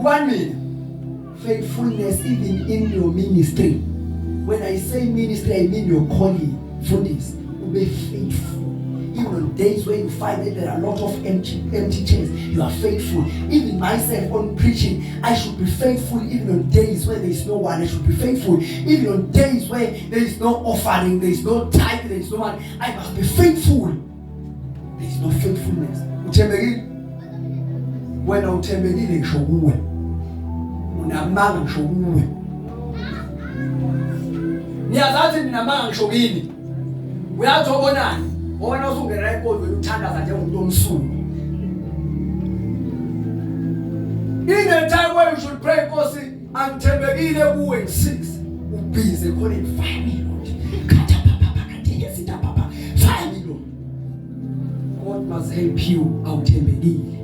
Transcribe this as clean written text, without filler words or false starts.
One minute. Faithfulness even in your ministry. When I say ministry, I mean your calling. For this, be faithful. Even on days where you find that there are a lot of empty chairs, you are faithful. Even myself on preaching, I should be faithful. Even on days where there is no one, I should be faithful. Even on days where there is no offering, there is no tithe, there is no one, I must be faithful. There is no faithfulness. Uthembekile? Wena uthembekile ngisho kuwe. Unamanga ngisho kuwe. Niyazathi mina manga ngisho kini. Uyathi obonani? Wona usungena enkonzweni uthandaza njengomuntu omsulu. In the time where you should pray, Nkosi, angithembekile kuwe 6. Ubhize khona in 5 Lord. Khatha papa katheke sita papa. 5 Lord. God must help you awuthembekile.